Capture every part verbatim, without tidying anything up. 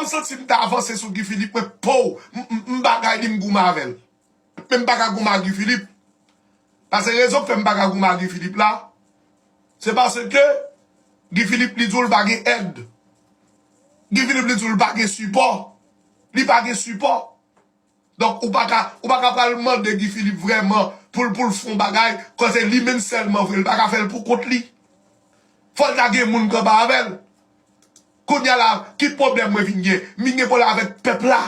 m santi m ta avanse sou Guy Philippe, mwen, pow, m, m, m bagay li, m goumen avè l. Men m pa ka goumen ak Guy Philippe. Paske rezon k fè m pa ka goumen ak Guy Philippe la, se paske Guy Philippe li di w l pa gen èd. Guy Philippe li di w l pa gen sipò. Li pa gen sipò. Donk, ou pa ka, ou pa ka pral mande Guy Philippe vrèman pou l, pou l fè yon bagay, kote li menm sèlman vre, l pa ka fè l pou kont li. Fò l ta gen moun kanpe avè l. Kounye a la, ki pwoblèm mwen vin gen? M vin gen pwoblèm avèk pèp la.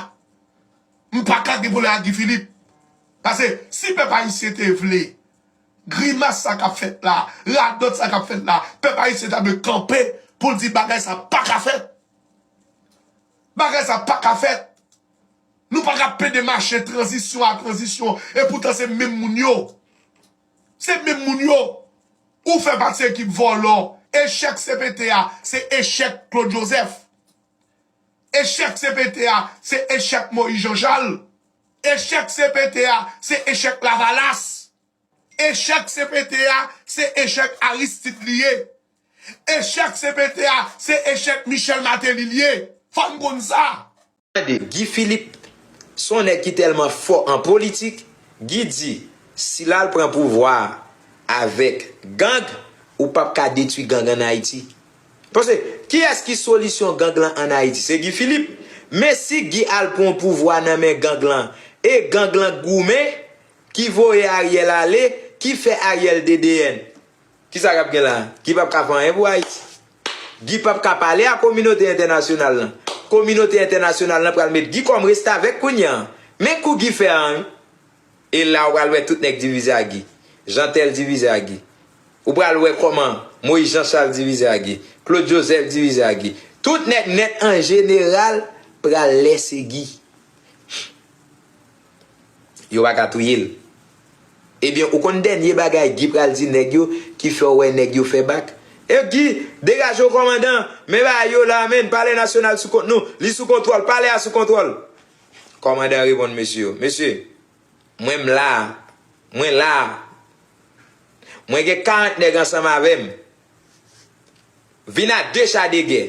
M pa ka gen pwoblèm ak Guy Philippe. Paske si pèp ayisyen te vle, grimas sa k ap fèt la, radòt sa k ap fèt la, pèp ayisyen ta dwe kanpe pou l di bagay sa pa ka fèt. Bagay sa pa ka fèt. Nou pa ka pede mache tranzisyon a tranzisyon, e poutan se menm moun yo. Se menm moun yo. Ou fè pati ekip vòlò. Echèk C P T a, se echèk Claude Joseph. Echèk C P T a, se echèk Moïse Jean Charles. Echèk C P T a, se echèk Lavalas. Echèk C P T a, se echèk Aristide li ye. Echèk C P T a, se echèk Michel Martelly li ye. Fò n konn sa. Tande, Guy Philippe, se yon nèg ki tèlman fò an politik, Guy di, si l al pran pouvwa a avèk gang, ou p ap ka detwi gang ann Ayiti. Paske, kiyès ki solisyon gang lan ann Ayiti? Se Guy Philippe. Men si Guy al pran pouvwa nan men gang lan, e gang lan goumen, ki voye Ariel ale, ki fè Ariel D D N. Kisa k ap gen la? Guy p ap ka fè anyen pou Ayiti. Guy p ap ka pale a kominote entènasyonal lan. Kominote entènasyonal lan pral met Guy kòm restavèk kounye a. Men kou Guy fè a, wi. E la ou pral wè tout nèg divize ak Guy. Jeantel divize ak Guy. Ou pral wè kòman Moïse Jean Charles divize ak Guy. Claude Joseph divize ak Guy. Tout nèg nèt an jeneral pral lèse Guy. Yo pa ka touye l. Ebyen, ou konn dènye bagay Guy pral di nèg yo ki fè w wè nèg yo fè bak? E Guy, degaje w kòmandan, men bagay yo la, men palè nasyonal sou kont nou, li sou kontwòl, palè a sou kontwòl. Kòmandan reponn mesye yo, mesye, mwen m la, mwen la, mwen gen karant nèg ansanm avè m, vin a de cha de gè.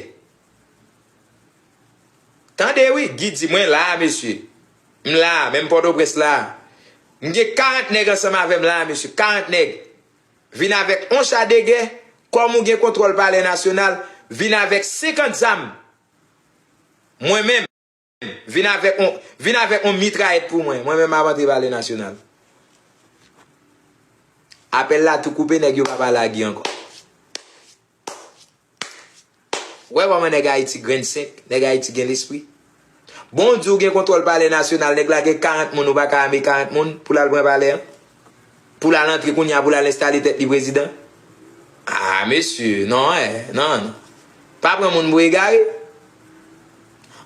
Tande wi, Guy di, mwen la a, mesye. M la a, menm Pòtoprens la a. M gen karant nèg ansanm avè m la a, mesye. Karant nèg. Vin avèk on cha de gè, kòm ou gen kontwòl palè nasyonal, vin avèk senkant zam. Mwen menm, vin avèk on, vin avèk on mitrayèt pou mwen. Mwen menm m ap antre palè nasyonal. Apèl la tou koupe, nèg yo pa pale ak Guy ankò. Wè kòman nèg Ayiti grenn senk, nèg Ayiti gen lespri. Bon, w di w gen kontwòl palè nasyonal, nèg la gen karant moun, ou pa ka ame karant moun pou l al pran palè a? Pou l al antre kounye a, pou l al enstale tèt li prezidan? A, mesye, non, eh, non, non. Pa pran moun pou egare.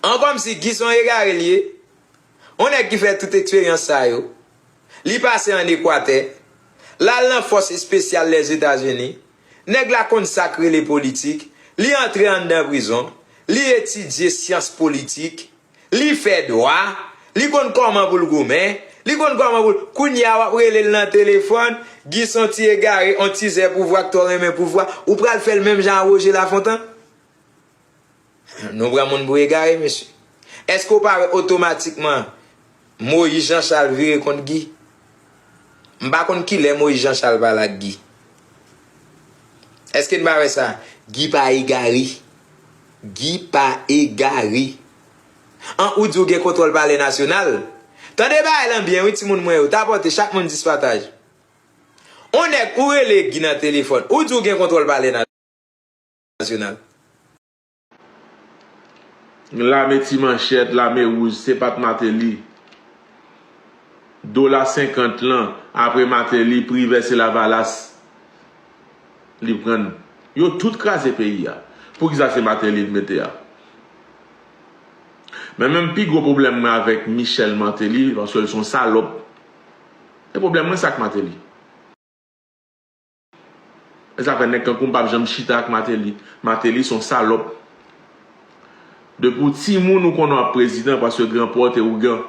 An kòmsi Guy se yon egare l ye. Yon nèg ki fè tout eksperyans sa yo. Li pase ann Ekwatè. L al nan fòs espesyal Lèzetazini. Nèg la konn sa k rele politik. Li antre anndan prizon. Li etidye syans politik. Li fè dwa. Li konn kòman pou l goumen. Li konn kòman pou l. Kounye a, w ap rele l nan telefòn. Guy se yon ti egare, yon ti zè pouvwa k twò renmen pouvwa. Ou pral fè l menm jan a Roger Lafontant? Nou pran moun pou egare, mesye. Èske w pa wè otomatikman Moïse Jean Charles vire kont Guy? M pa konn kilè Moïse Jean Charles pale ak Guy. Èske n pa wè sa? Guy pa egare. Guy pa egare. An, ou di w gen kontwòl palè nasyonal? Tande bagay lan byen, wi, timoun mwen yo. Tapòte, chak moun dis pataj. On nèg, ou rele Guy nan telefòn. Ou di w gen kontwòl palè nasyonal. Lame ti manchèt, lame wouj, se pa t Martelly. Dola senkant lan, apre Martelly, Privè se Lavalas li pran. Yo tout kraze peyi a. Poukisa se Martelly l mete a? Men menm pi gwo pwoblèm mwen avèk Michel Martelly, paske l se yon salòp. Se pwoblèm mwen sa ak Martelly. E sa fè nèg kankou m p ap janm chita ak Martelly. Martelly se yon salòp. Depi w timoun ou konnen w ap prezidan paske granpa w te ougan.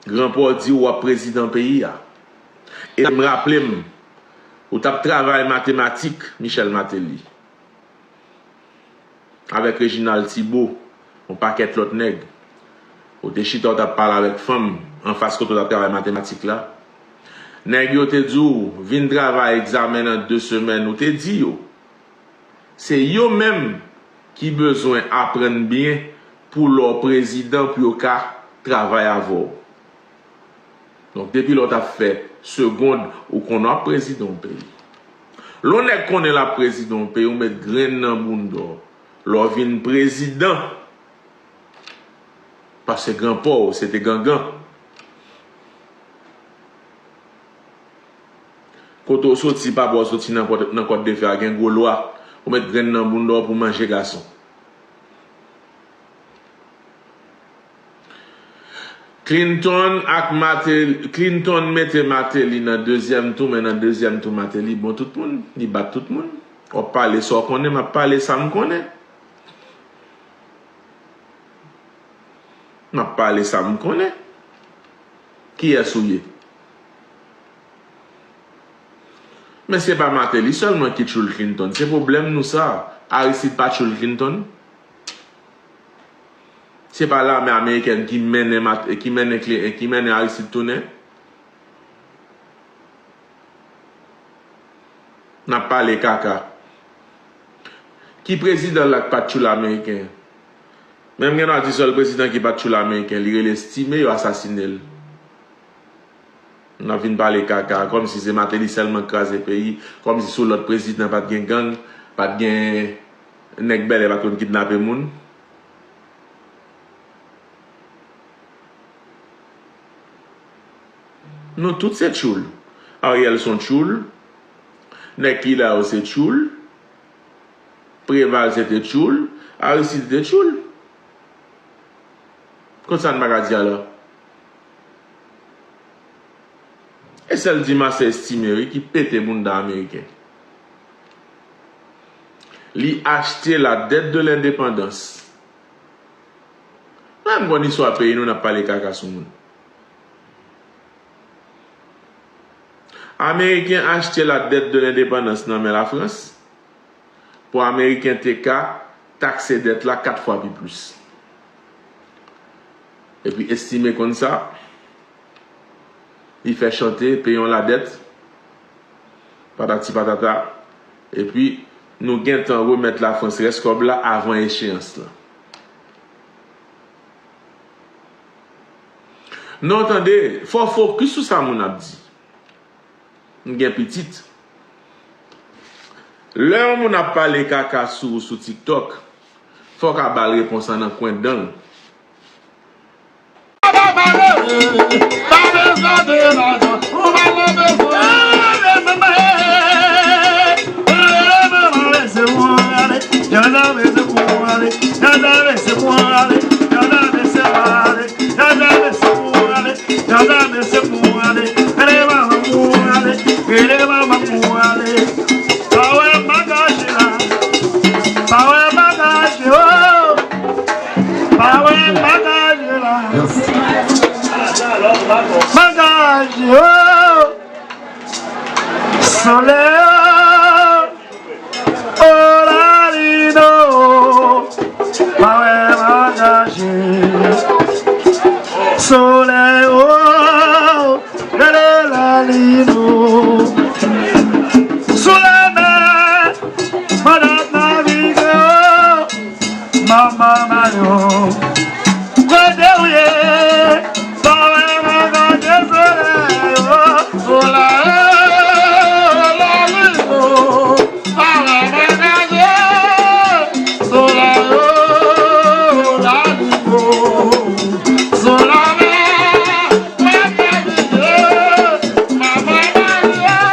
Granpa w di w w ap prezidan peyi a. E m raple m, ou t ap travay matematik, Michel Martelly. avèk Reginald Thibault, yon pakèt lòt nèg. Ou te chita, ou t ap pale avèk fanm anfas kote w t ap travay matematik la. Nèg yo te di w, vin travay egzamen nan de semèn, ou te di yo. Se yo menm ki bezwen aprann byen pou lè w prezidan, pou yo ka travay avè w. Donk, depi lè w t ap fè segond, ou konnen w ap prezidan yon peyi. Lè yon nèg konnen l ap prezidan yon peyi, ou met grenn nan bounda w. Lè w vin prezidan, paske granpa w, se te gangan. Kote w soti, papa w soti nan kòt, nan kòt de fè a, gen gwo lwa. Ou met grenn nan bounda w pou manje gason. Clinton ak Martelly, Clinton mete Martelly nan dezyèm tou, men nan dezyèm tou Martelly bon tout moun, li bat tout moun. W ap pale sa w konnen, m ap pale sa m konnen. M ap pale sa m konnen. Kiyès ou ye? Men se pa Martelly sèlman ki tchoul Clinton. Se pwoblèm nou sa. Aristide pa tchoul Clinton. Se pa lame amerikèn ki mennen Mat-, ki mennen Cli-, ki mennen Aristide tounen. N ap pale kaka. Ki prezidan la k pa t tchoul ameriken? Menm gen dwa di sèl prezidan ki pa t tchoul ameriken, li rele Estimé, yo asasine l. N ap vin pale kaka, kòmsi se Martelly sèlman k kraze peyi, kòmsi sou lòt prezidan pa t gen gang, pa t gen nèg bèlè pa t konn kidnape moun. Nou tout se tchoul. Ariel se yon tchoul. Nèg ki la yo se tchoul. Preval se te tchoul. Aristide te tchoul. Kot sa n pa ka di a la? E sèl Dimas se Estimé wi ki pete bounda ameriken. Li achte la dette de l'indépendance. Mwen menm konn istwa peyi nou, n ap pale kaka sou moun. Ameriken achte la dette de l'indépendance nan men Lafrans pou Ameriken te ka takse dèt la kat fwa pi plis. Epi Estimé konn sa. Li fè chante, peye yon ladèt, patati patata, epi nou gentan remèt Lafrans rès kòb la avan echeyans lan. Non, tande, fò w fokis sou sa moun ap di. M gen pitit. Lè yon moun ap pale kaka sou ou sou TikTok, fò w ka ba l repons lan nan kwen dan l. Rele manman pou ale. Pa wè m angaje la. Pa wè m angaje, oh. Pa wè m angaje la. M angaje, oh. Solèy, oh. Oh, Lalino, pa wè m angaje. Solèy, oh, rele Lalino. Sou lanmè, pandan n ap navige, oh, manman Mayo. Kote w ye? Pa wè m angaje, solèy, oh, solèy, oh, Lalino. Pa wè m angaje, solèy, oh, Lalino. Sou lanmè, m ap navige, manman Maria, kote w ye? Ou pa wè m angaje.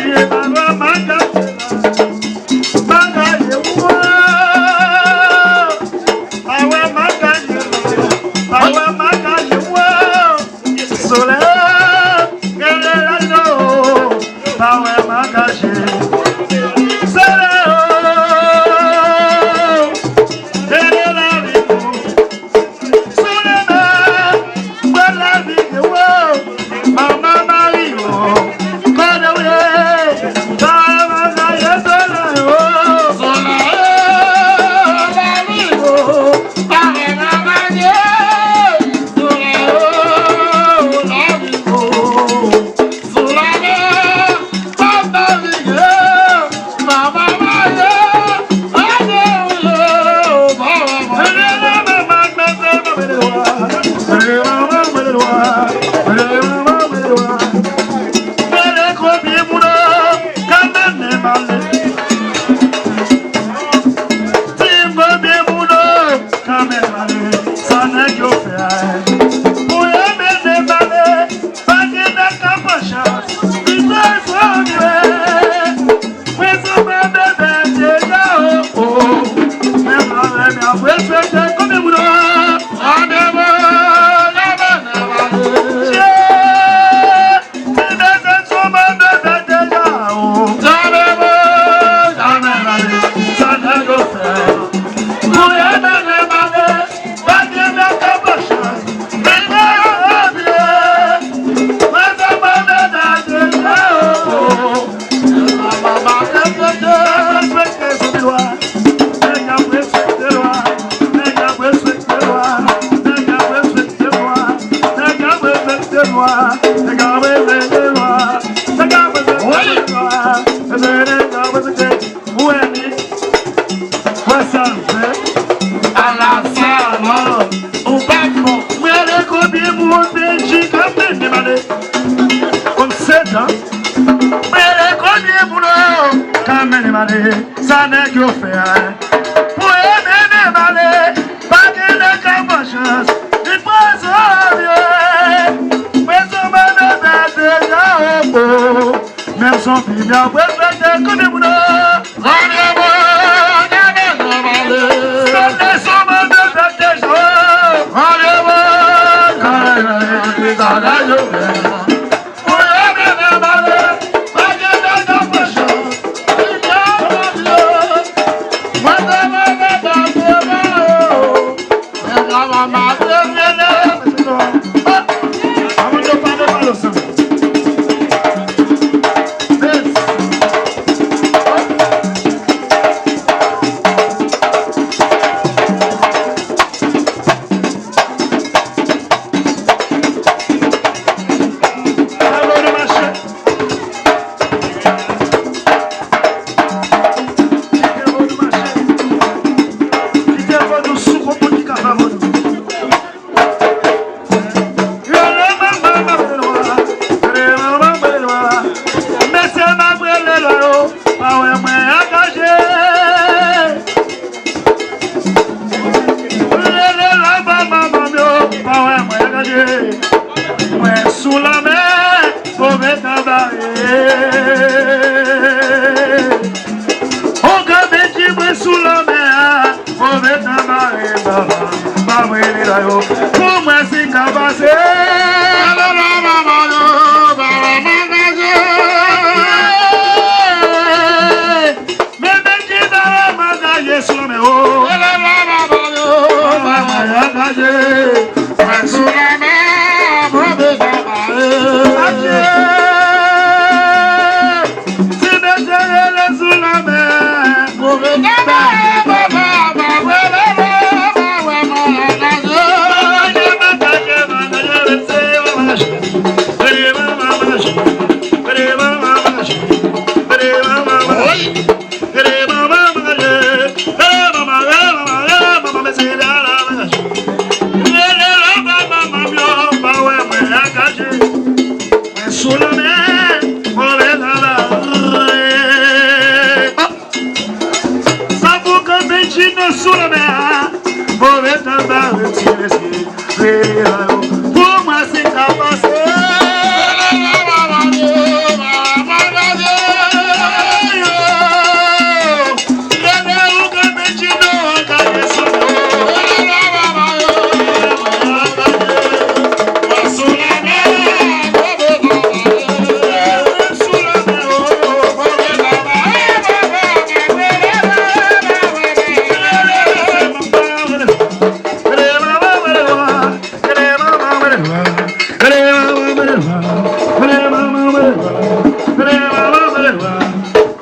Si e pa wè m angaje, m angaje, oh. Pa wè m angaje, pa wè m angaje, oh. Solèy, rele Lalino, pa wè m angaje. Solèy, oh, rele Lalino. Sou lanmè, m ap navige, oh. Manman Mayo, kote Sa nèg yo fè a. Pou yo mennen m ale, pa gen nèg k ap pran chans. Li pran zanmi yo. Mwen se yon manda fè deja opo. Menm son pimyan prespekte kote moun yo. Zanmi yo, gade zanmi ale. Sa nèg se yon manda fè deja. Zanmi yo, gade zanmi yo. Mesye m ap rele lwa yo, pa wè mwen angaje. Rele lwa ba manman m yo, pa wè mwen angaje. Mwen sou lanmè, move tan bare. On gran bèt ki mwen sou lanmè a, move tan bare baba, pa mwen li la yo. Pou mwen si ka pase. Rele lwa ba manman yo, ba manman yo. Men men ki ta yo mangaje sou lanmè o. Rele lwa ba manman yo, ba manman yo angaje. Mwen sou lanmè, move tan bare. Adye. Ti mesye rele sou lanmè. Move tan bare, papa, pa rele lwa, pa wè mwen angaje. Mangaje, mangaje, mangaje, mesye, mangaje. Rele manman, mangaje. Rele manman, mangaje. Rele manman, mangaje. Rele manman, mangaje. Rele manman, rele manman, rele manman, mesye, rele manman, mangaje. Rele lwa ba manman m yo, pa wè mwen angaje. Mwen sou lanmè, move tan bare. Sa pou kanpe Djino sou lanmè a, move tan bare ti mesye. Rele lwa yo, pou mwen si ka pase.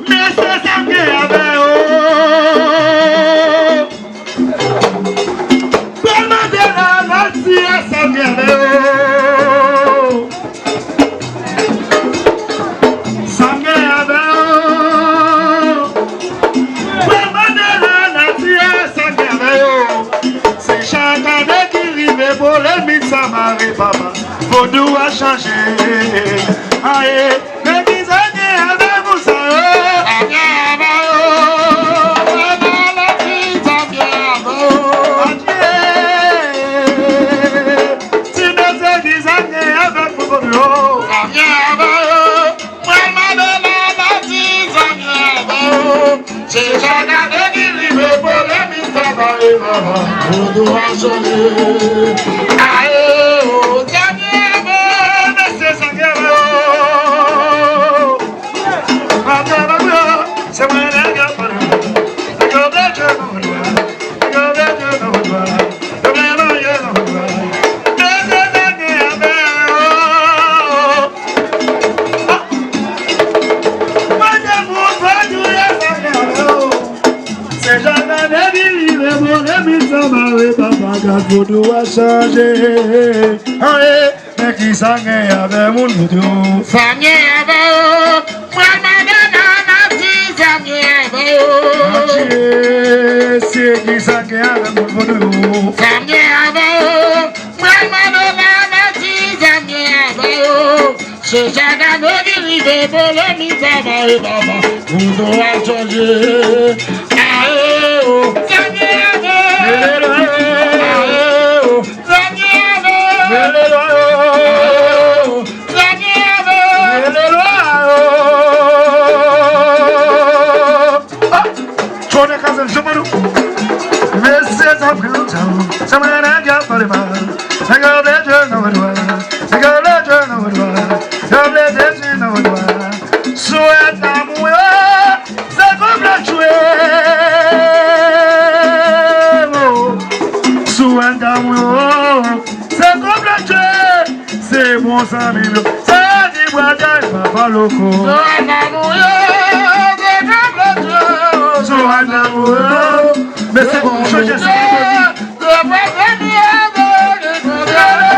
Mesye, sa m gen avè yo. Pèmante la nati a, sa m gen avè yo. Sa m gen avè yo. Pèmante la nati a, sa m gen avè yo. Se chak ane ki rive polemik sa mare papa. Vodou a chanje. Aye, men ki sa gen avè moun sa yo? Sa gen avè yo. Papa la di sa gen avè yo. Adye. Ti mesye ki sa gen avè moun vodou yo? Sa gen avè yo. Mwen mande la nati sa gen avè yo. Se chak ane ki rive polemik sa mare papa. Vodou a chanje. Aye o, sa gen avè yo. Mesye, sa gen avè yo. Maten maten, se mwen nèg yo pale. Nèg yo vle tchwe mwen. Nèg yo vle tchwe mwen. Yo vle manje mwen. Mesye, sa gen avè yo. Mwen te moun fè touye sa gen avè yo. Se jan gade ki rive polemik sa mare papa, gad vodou a chanje. Aye, men ki sa gen avè moun vodou? Sa gen avè yo. Mwen mande la nati sa gen avè yo. Adye, se ki sa gen avè moun vodou yo? Sa gen avè yo. Mwen mande la nati sa gen avè yo. Se chak ane ki rive Te pele mi papa e papa, pou do a chanje. Ae o, sa gen avè. Ae o, sa gen avè. Ae o, sa gen avè. Tchonè Kazèl, Jean Mano. Mesye, sa pran tan. Sa mwen nèg yo pale mal. Nèg yo vle Dye nan vòdwa. Nèg yo vle Dye nan vòdwa. Yo vle Jezi nan vòdwa. Sou èt damou yo, se konplot yo ye. Sou èt damou yo, se konplot yo ye. Se bon zanmi m yo. Se di bwè dèy papa loko. Sou èt damou yo, se konplot yo. Sou èt damou yo. Mesye, chanje sa.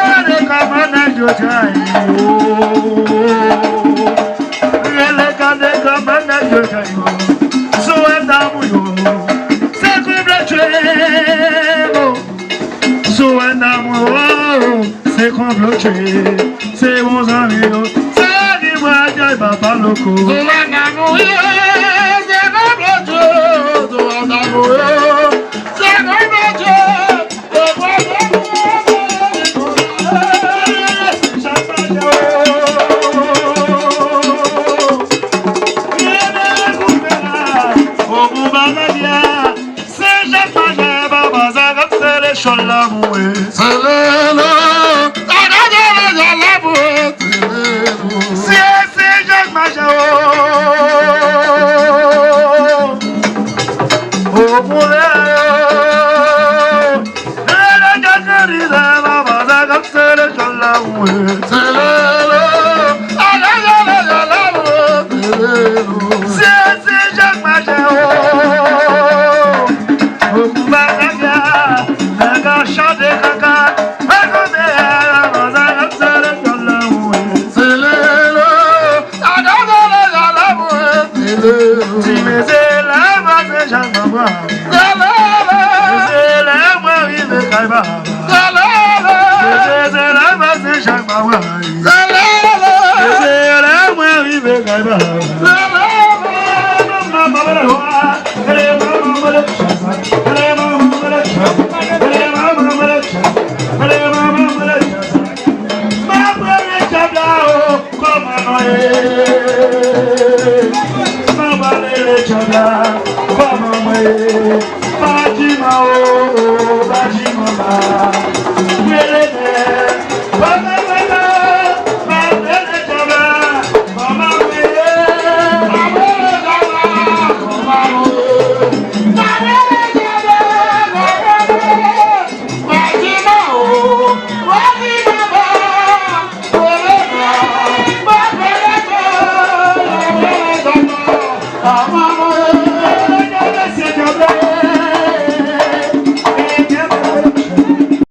Gade kòman nèg yo trayi yo. Rele gade kòman nèg yo trayi yo. Sou èt damou yo, se konplot yo ye. Sou èt damou yo, se konplot yo ye. Se bon zanmi yo. Se di bwè dèy papa loko. Sou èt damou yo, se konplot yo. Sou èt damou yo, se konplot yo. Senjak Majè, papa Zagòt, se lechòl lanmou e. Selelo, Zagòt, se lechòl lanmou e. Selelo. Se Senjak Majè o. O pouvwa yo. Lè lè djè kandida, papa Zagòt, se lechòl lanmou e. Selelo, Senjak Majè o. O pouvwa kaka, nèg a chante kaka. Mwen konte a, papa Zagòt, se lechòl lanmou e. Selelo. Ti mesye lè pase Senjak Mabwa. Mesye lè mwen rive kay papa. Mesye lè pase Senjak Mabwa. Mesye lè mwen rive kay papa. Kòman nou ye? Kòman nou ye? Kòman nou ye? Batiman o, batiman ba. Mwen le mè. Kòman nou ye? Kòman nou ye? Kòman nou ye? Batiman o, batiman ba.